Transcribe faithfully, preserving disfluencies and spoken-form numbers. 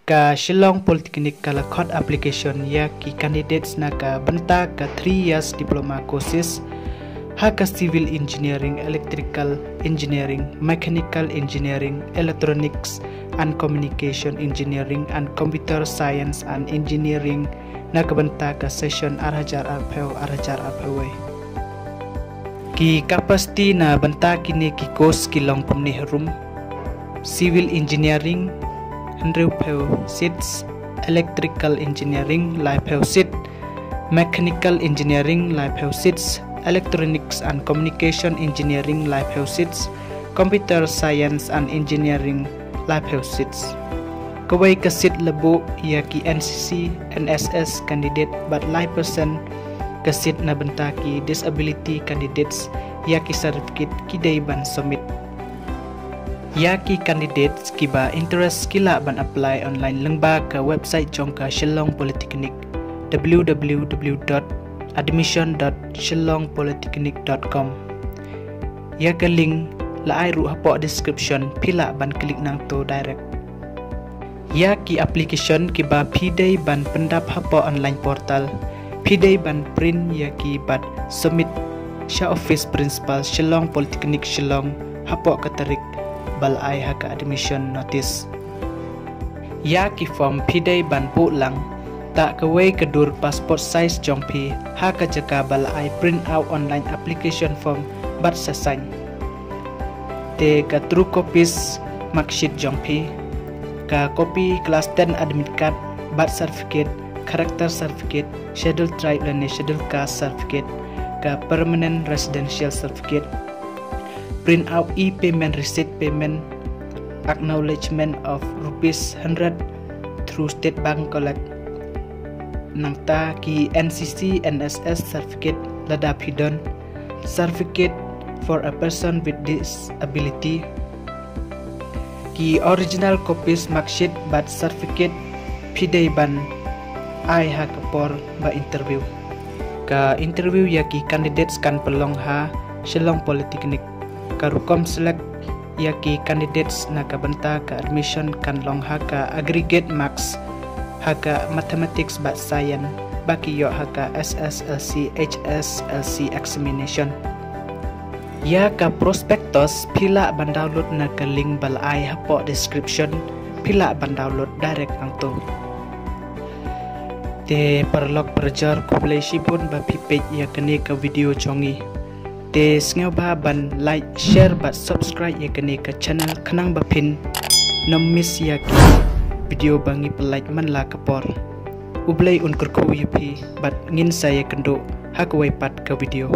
Ka Shillong Polytechnic ka la khot application ïa ki candidates na ka bynta ka three years diploma courses ha ka civil engineering, electrical engineering, mechanical engineering, electronics and communication engineering and computer science and engineering na ka bynta ka session ar hajar arphew ar hajar arphew wei. Ki capacity na bynta kine ki course ki long kumne harum: civil engineering hynriewphew seats, electrical engineering laiphew seat, mechanical engineering laiphew seats, electronics and communication engineering laiphew seats, computer science and engineering laiphew seats. Kawei ka seat la buh ïa ki N C C, N S S candidate bad lai percent ka seat na bynta ki disability candidates. Ïa ki certificate ki dei ban submit. Ïa ki candidates kiba interest ki lah ban apply online lyngba ka website jong ka Shillong Polytechnic, w w w dot admission dot shillong polytechnic dot com. Ïa ka link la ai ruh hapoh description, phi lah ban click nangto direct. Ïa ki application kiba phi dei ban pyndap hapoh online portal, phi dei ban print ïa ki bad submit sha office principal Shillong Polytechnic Shillong hapoh ka tarik ba la ai ha ka admission notice. Ïa ki form phi dei ban buh lang, ta kawei ka dur passport size jong phi ha ka jaka ba la ai print out online application form bad sa sign. Te ka true copies marksheet jong phi, ka copy class ten admit card, birth certificate, character certificate, schedule tribe lane schedule caste certificate, ka permanent residential certificate, print out e-payment receipt payment, acknowledgement of rupees hundred through State Bank Collect. Nangta ki N C C, N S S certificate lada phi don, certificate for a person with disability, ki original copies marksheet bad certificate phi dei ban ai ha ka por ba interview. Ka interview ïa ki candidates kan pynlong ha Shillong Polytechnic. Ka rukom select ïa ki candidates na ka bynta ka admission kan long ha ka aggregate marks ha ka mathematics bad science ba ki ïoh ha ka S S L C, H S L C examination. Ïa ka prospectus phi lah ban download na ka link ba la ai hapoh description, phi lah ban download direct hangto. Te paralok parajor, khublei shibun ba phi peit ïa kane ka video jong ngi. Te sngewbha ban like, share bad subscribe ïa kane ka channel khnang ba phin nym miss ïa ki video ba ngi pynlait man la ka por. U Blei un kyrkhu ïa phi bad ngin sa ïakynduh ha kawei pat ka video.